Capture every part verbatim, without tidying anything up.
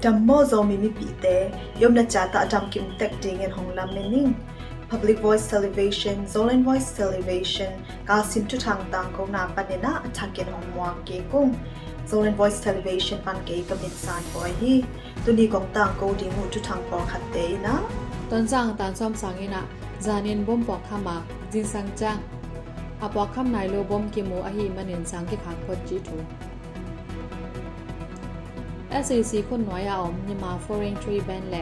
Dam maw Zomi mipite, i omna ciat ah a damkim tek dingin hong lamen ning. Public Voice Television, Zoland Voice Television, kalsim thuthang tangkona panin ah a thakin hong muak kik ung. Zoland Voice Television pan kei ka Min San Bawi hi. Tuni kong tangko ding uh thuthang pawlkhatte in ah, Tonzang tan sawm sanginn ah zanin bom puakkham a, zingsang ciang a puakkham nai lo bom kimu ahih manin sang kikhak phot cih thu. SAC khutnuai a om Myanmar Foreign Trade Ban le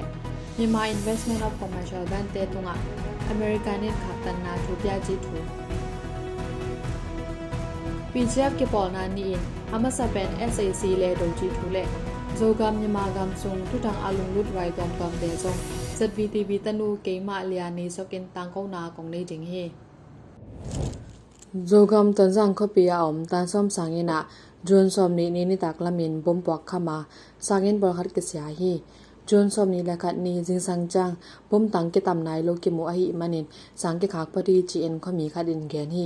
Myanmar Investment of Commercial Ban te tungah American in khaktanna thu pia cih thu. PGF kipawlna ni-in a masa pen SAC le do cih thu le Zogam Myanmar gam sung thuthang a lunglut ruai tuamtuamte zong ZVTV tanu keimah Lian Nei Sok in tangkona kong nei ding hi. Zogam Tonzang khuapi a om tan sawm sanginn ah June sawm nih ni nitak lamin bom puakkham a, sanginn pawlkhat kisia hi. June sawm nih le khat ni zingsang ciang bom tang kitam nai lo kimu ahih manin sang kikhak phot hi ci-in khuami khat in gen hi.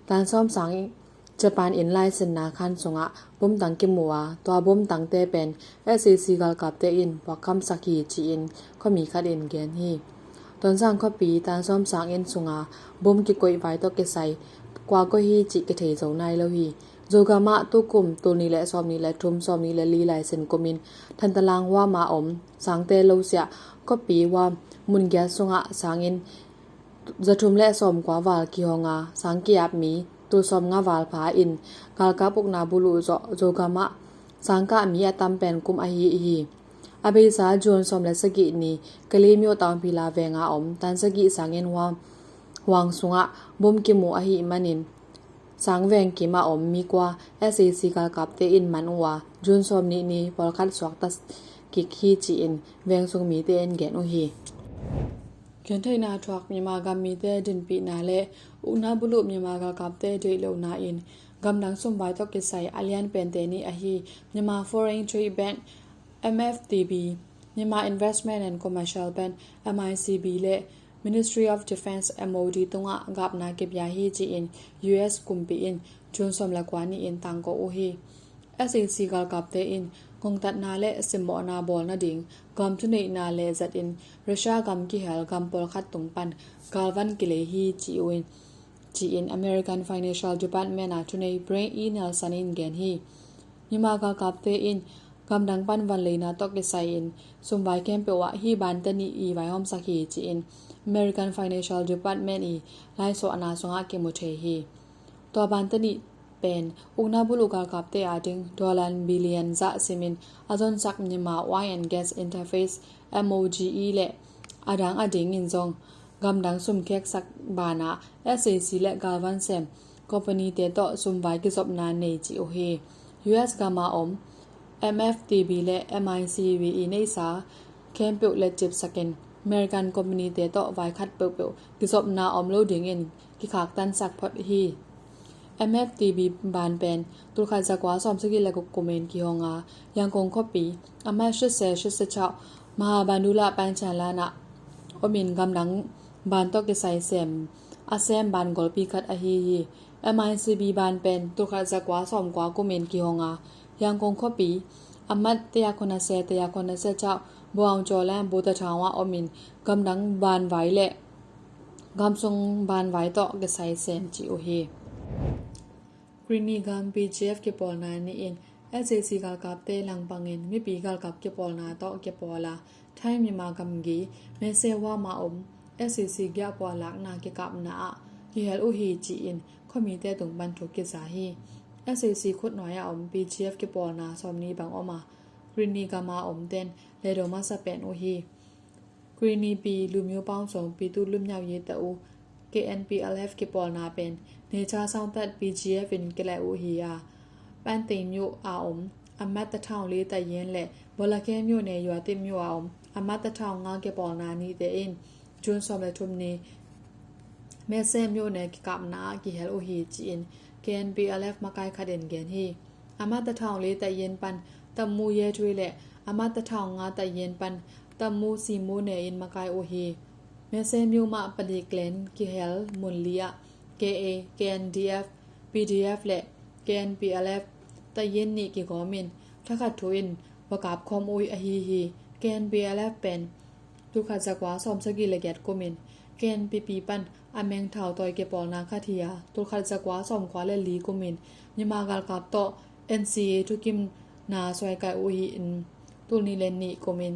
Tan sawm sanginn Japan in laisinna khan sungah bom tang kimu a, tua bom tangte pen SAC galkapte in puakkhamsak hi ci-in khuami khat in gen hi. Tonzang khuapi tan sawm sanginn sunga bom kikoih vai tawh kisai kua koih hi cih kithei zo nai lo hi. Zogam ah tukum tul nih le sawm nih le thum, sawm nih le li laisin kumin Thantalang huam a om sangte lo siah khuapi huam mun giat sungah sanginn zathum le sawmkua val kihong a, sang ki-ap mi tul sawmnga val pha in galkap ukna buluh zawh Zogam ah sang kah mi a tam pen kum ahi hi. A beisa June sawm le sagih ni Kalaymyo tawnphila venga om tan sagih sanginn huam huang sungah bom kimu ahih manin sang veng kim a om mi kua SAC galkapte in man uh a, June sawm nih ni pawlkhat suakta kik hi ci-in veng sung mite in gen uh hi. Gentheihna thuak Myanmar gam mite dinpihna le ukna buluh Myanmar galkapte deih lohna in gamdang sumvai tawh kisai a lian pente nih ahi Myanmar Foreign Trade Ban, MFTB, Myanmar Investment and Commercial Ban, MICB, le Ministry of Defense, MOD, tungah gapna kipia hi ci-in US kumpi in June sawm le kua ni-in tangko uh hi. SAC galkapte in ngongtatna le simmawhna bawl nading gam thuneihna le zatin Russia gam kihel gam pawlkhat tung pan galvan kilei hi ci-in, ci-in American Financial Department a thunei Brad E. Nelson in gen hi. Myanmar galkapte in gamdang pan vanleina tawh kisai-in sumvai khempeuh ah hih bante nih i vaihawmsak hi ci-in American Financial Department i laisuahna sungah kimu thei hi. Tua bante nih pen ukna buluh galkapte ading dollar billion zah simin a zonsak Myanmar Oil and Gas Interface, MOGE, le a dang adingin zong gamdang sumkheksak banah SAC le galvan sem company te tawh sumvai kizopna nei ci uh hi. US gam a om MFTB le MICB i neihsa khempeuh le cipsakin American company te tawh vai khat peuhpeuh kizopna om lo dingin kikhaktansak phot hi. MFTB ban pen tulkhat zakua sawmsagih le guk kumin kihong a, Yangon khuapi a mat sitse sitse chauh Mahabandula Panchayat ah omin gamdang ban tawh kisai sem a sem ban golpi khat ahi hi. MICB ban pen tulkhat zakua sawmkua kumin kihong a, Yangon khuapi a mat teyakhonase teyakhonase chauh Buangcholan Butathaung ah omin gamdang ban vai le gamsung ban vai tawh kisai sem ci uh hi. Greeny gam PGF kipawlna ni-in SAC galkapte langpangin mipi galkap kipawlna tawh kipawl a, Thai Myanmar gamgi Mae Sot huam a om SAC giahpua lakna kikapna ah kihel uh hi ci-in khuamite tung pan thu kiza hi. SAC khutnuai a om PGF kipawlna sawmnih bang om a, Greeny gam a omten ledo masa pen uh hi. Greeny pi Lumyo Paung Song, pi tu Lumnyau Ye Tau, KNPLF kipawlna pen Necha Saungtat PGF in kilaih uh hi a, Panteng myo a om Amat Tathaung Le Tayen le Bolakhe myo ne Yuatip myo a om Amat Tathaung Nga kipawlna nite in June sawm le thum ni Mae Sot myo ne kikapna ah kihel uh hi ci-in KNPLF makai khat in gen hi. Amat Tathaung Le Tayen pan Tammu Ye Thui le Amat Tathaung Nga Tayen pan Tammu Simu ne in makai uh hi. Mae Sot myo mah palik len kihel mun li ah KA, KNDF, PDF le KNPLF Tayen nih kigawmin thakhat thu in va kap khawm uh ahi hi. K N P L F pen tulkhat zakua sawmsagih le giat kumin K N P P pan a meng thautawi kipawlna khat hi a, tulkhat zakua sawmkua le li kumin Myanmar galkap tawh N C A thukimna suaikaih uh hi-in, tulnih le nih kumin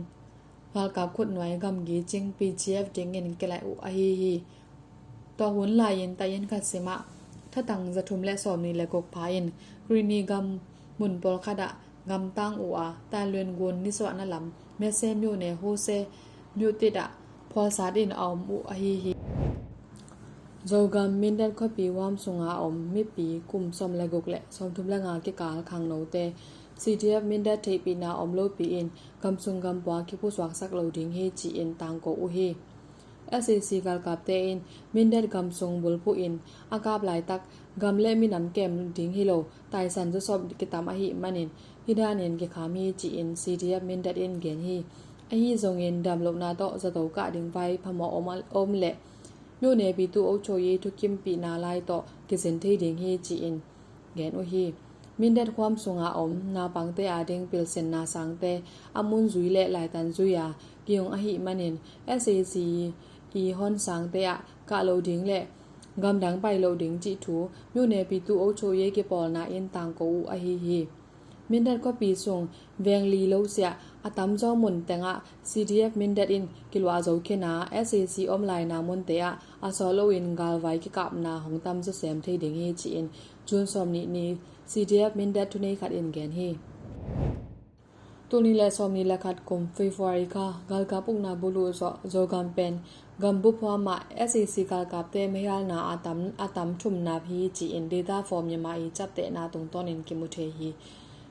galkap khutnuai gamgi cing P G F dingin kilaih uh ahi hi. Tua hun lai-in tayin khat simah thatang zathum le sawmnih le guk pha in Karenni gam mun pawlkhatah gamtang uh a, Taluan gun nisuahna lam Mese myone Hose myutit ah phualsat in a om uh ahi hi. Zogam Mindat khuapi huam sunga om mipi kum sawm le guk le sawmthum le nga kikal khangnote C D F Mindat theihpihna om lopi in gamsung gampua kipusuaksak lo ding hi ci-in tangko uh hi. S A C galkapte in Mindat gamsung bulphuh in a kap laitak gam le minam kem ding hi lo, taisan zawsawp kitam ahih manin hih danin kikham hi ci-in C D F Mindat in gen hi. Ahi zongin damlohna tawh zato kah ding vai phamawh om, om le myone pitu ochoyi thukimpihna lai tawh kizin thei ding hi ci-in gen uh hi. Mindat khuam sunga om naupangte ading pilsinna sangte a mun zui le laitan zui a kihong ahih manin S A C i hon sangte ah kah lo ding le gamdang pai lo ding cih thu myone pitu ochoyi kipawlna in tangko uh ahi hi. Mindat khuapi sung veng li lo siah a tamzaw mun tengah C D F Mindat in kiluah zo khin a, S A C om laina munte ah a sawt loin galvai kikapna hong tamzaw sem thei ding hi ci-in June sawmnih ni C D F Mindat thunei khat in gen hi. Tulnih le sawmnih le khat kum February kha galkap ukna buluh zawh Zogam pen gambup huamah S A C galkapte meihalna a tam, a tam thumna hi ci-in Data for Myanmar i ciaptehna tungtawnin kimu thei hi.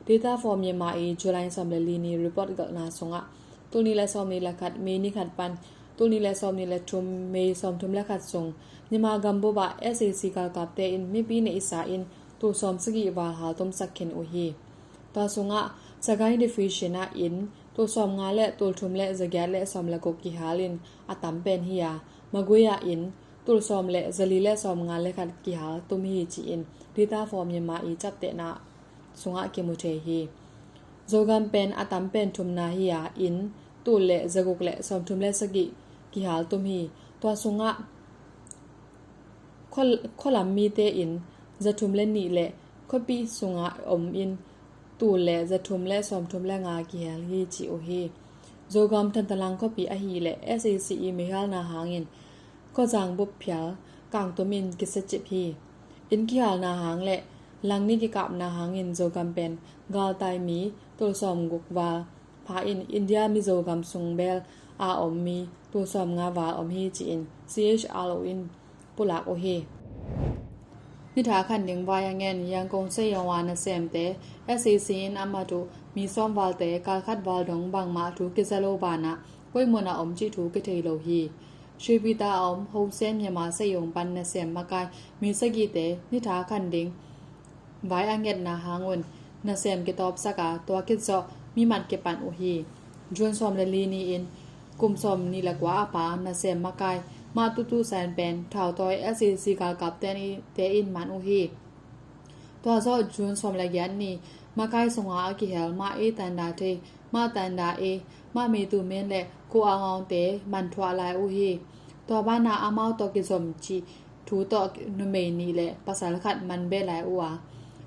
Data for Myanmar i July sawm le li ni report galhna sungah tulnih le sawmnih le khat May ni khat pan tulnih le sawmnih le thum May sawmthum le khat sung Myanmar gambup ah S A C galkapte in mipi neihsa in tul sawmsagih val haltumsak khin uh hi. Tua sungah Sagaing Division ah in tul sawmnga le tul thum le zagiat le sawm le guk kihal in a tam pen hi a, Magway ah in tul sawm le zali le sawmnga le khat kihal tum hi ci-in Data for Myanmar i ciaptehna sungah kimu thei hi. Zogam pen a tam pen thumna hi a, in tul le zaguk le sawmthum le sagih kihal tum hi. Tua sungah khualam mite in zathum le nih le khuapi sungah om in tul le zathum le sawmthum le nga kihel hi ci uh hi. Zogam Thantalang khuapi ahih leh S A C i meihalna hangin khuazang bup phial kangtum in kisiacip hi. Inn kihalna hang le langni kikapna hangin Zogam pen galtai mi tul sawmguk val pha in India Mizo gam sung bel a om mi tul sawmnga val om hi ci-in C H R O in pulak uh hi. Nitha khan ding vai a ngen Yangon Seyong a nasemte S A C in a mat uh mi sawm valte kalkhat val dong bangmah thu kiza lo banah koi mun a om cih thu kithei lo hi. Sripita a om Hosen Myanmar Seyong pan nasem makai mi sagihte nitha khan ding vai a ngetna hangun nasem kitawpsak a tua khit zawh mi mat kipan uh hi. June sawm le li ni-in kum sawm nih le kua a pha nasem makai mah tutu san pen thautawi S A C galkapte in man uh hi. Tua zawh June sawm le giat ni makai sunga a kihel mah ei tanda thei, mah tanda ei, mah meitu men le ko aungaute man thuah lai uh hi. Tua banah amau tawh kizom cih thu tawh numei nih le pasal khat man beh lai uh a,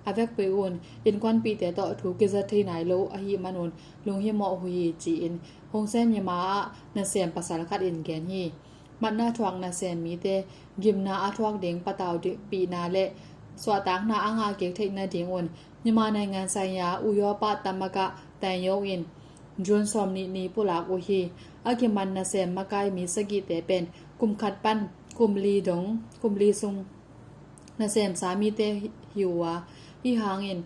a vekpi un innkuanpihte tawh thu kiza thei nai lo ahih manun lunghimawh uh hi ci-in Hongsen Myanmar ah nasem pasal khat in gen hi. Matna thuak nasem mite gimna a thuak ding patau ding pihna le suahtakna a ngah kik theih nadingun Myanmar naingan sainya uyawpa tamaka tainyo in June sawm nih ni pulak uh hi. A kiman nasem makai mi sagihte pen kum khat pan kum li dong kum li sung nasemsa mite hi uh a, hi hangin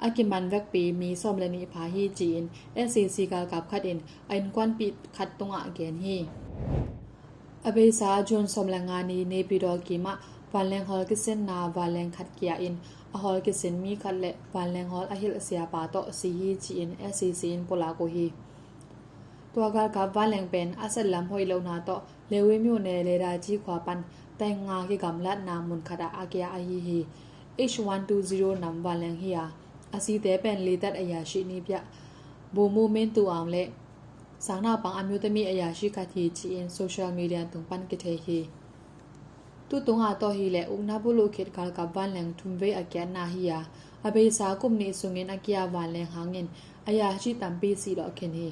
a kiman vekpi mi sawm le nih pha hi ci-in S A C galkap khat in a innkuanpih khat tungah gen hi. A beisa June sawm le nga ni Naypyidaw kimah vanleng hawl kisinna vanleng khat kia in a hawl kisin mi khat le vanleng hawl a hilh siapa tawh si hi ci-in S A C in pulak uh hi. Tua galkap vanleng pen a satlam hoih lohna tawh Lewi myone Ledaci khua pan taing nga kigamlatna mun khatah a kia ahi hi. H one two zero nam vanleng hi a, a site pen litat a yashih ni piah Bumu Mentu Aung le sangnaupang a miutami a yashi khat hi ci-in social media tung pan kithei hi. Tutunga tawh hileh ukna buluh khit galkap vanleng thumvei a kiatna hi a, a beisa kum nih sungin a kia vanleng hangin a yashi tampi sihlawh khin hi.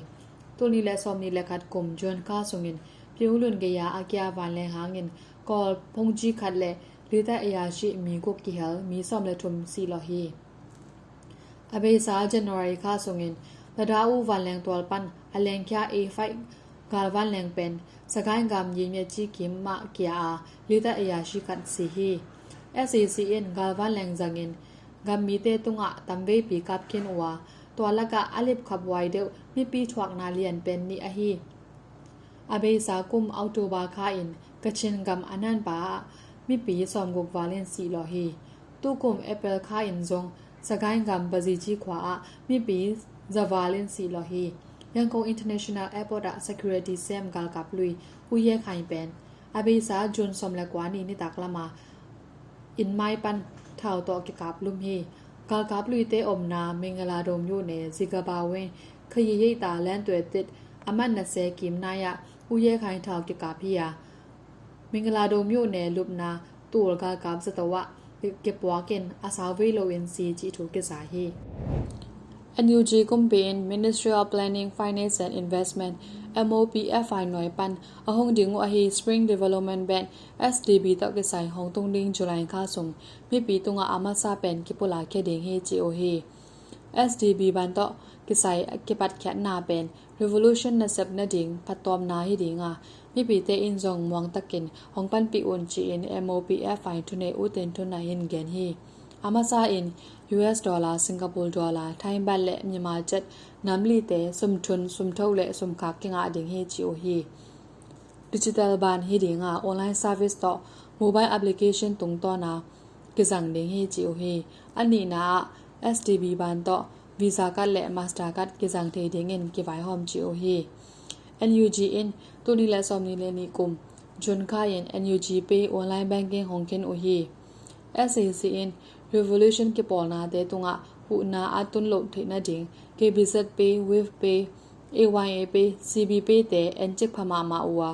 Tulni le sawmni le khat kum June kha sungin Pyonglun gei-a a kia vanleng hangin Kawl phongji khat le lita a yashi mi guk kihel mi sawm le thum sihlawh hi. A beisa January kha sungin Ladakh vanleng tual pan a lengkhia A five galvanleng pen Sagaing gam Yingye Chi kim mah kia a lita a yashi khat si hi. S A C in galvanleng zangin gam mite tungah tamveipi kap khin uh a, tua lakah a lipkhap huai deuh mipi thuakna lian pen nih ahi. A beisa kum October kha in Kachin gam a nanpa ah mipi sawmguk valin sihlawh hi. Tukum April kha in zong Sagaing gam Baziji khua ah mipi zavalin sihlawh hi. Yangon International Airport ah security sem galkap lui U Ye Khaing pen a beisa June sawm le kua ni nitak lama inn mai pan thau tawh kikap lum hi. Galkap luite omna Mingala Dom yu ne Zigabawe khayi yeita len tuetit a man na se kim nai ah U Ye Khaing thau kikap hi a, Mingala Dom yu ne lupna tul galkap zato ah kipuakin a sau vei loin si cih thu kisa hi. N U G kumpi in Ministry of Planning, Finance and Investment, M O P F I nuai pan a hong ding uh ahi Spring Development Bank, S D B tawh kisai hong tung ding July kha sung mipi tungah a masa pen kipulak khia ding hi ci uh hi. S D B ban tawh kisai kipatkhiatna pen revolution nasep nading phattuamna hi ding a, mipite in zong muangtakin hong panpih un ci-in M O P F I thunei U Tin Thun ah hin gen hi. A masa in U S dollar, Singapore dollar, Thai baht le Myanmar kyat nam lite sumthun, sumtho le sumkhak kingah ding hi ci uh hi. Digital ban hi ding a, online service tawh mobile application tungtawn a kizang ding hi ci uh hi. A nihna ah S D B ban tawh Visa card le Master card kizang thei dingin kivaihawm ci uh hi. N U G in tuni le sawmni le nih kum June kha in N U G Pay online banking hong khin uh hi. S A C in revolution kipawlnate tungah huhna a tun loh theih nading K B Z Pay, Wave Pay, A Y A Pay, C B Pay te encik pha mahmah uh a,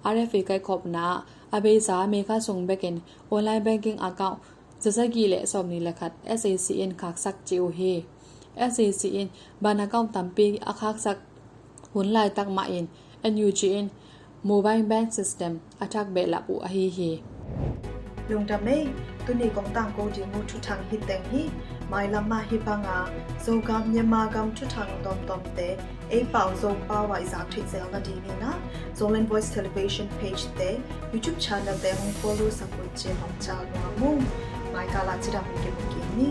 R F A kaikhopna ah a beisa May kha sung bekin online banking account zasagih le sawmni le khat S A C in khaksak ci uh hi. S A C in ban account tampi a khaksak hun laitak mah in N U G in mobile bank system a thak behlap uh ahi hi. Lungdam ei, tuni kong tangko ding uh thuthang hi teng hi. Mailam ah hih banga Zogam Myanmar gam thuthang tawmtawmte ei pau Zopau ah i zak theih zel nadingin ah Zoland Voice Television page te, YouTube channel te hong follow sak un ci-in hong chal nuam ung. Maikal ah cidam kimu kik ni.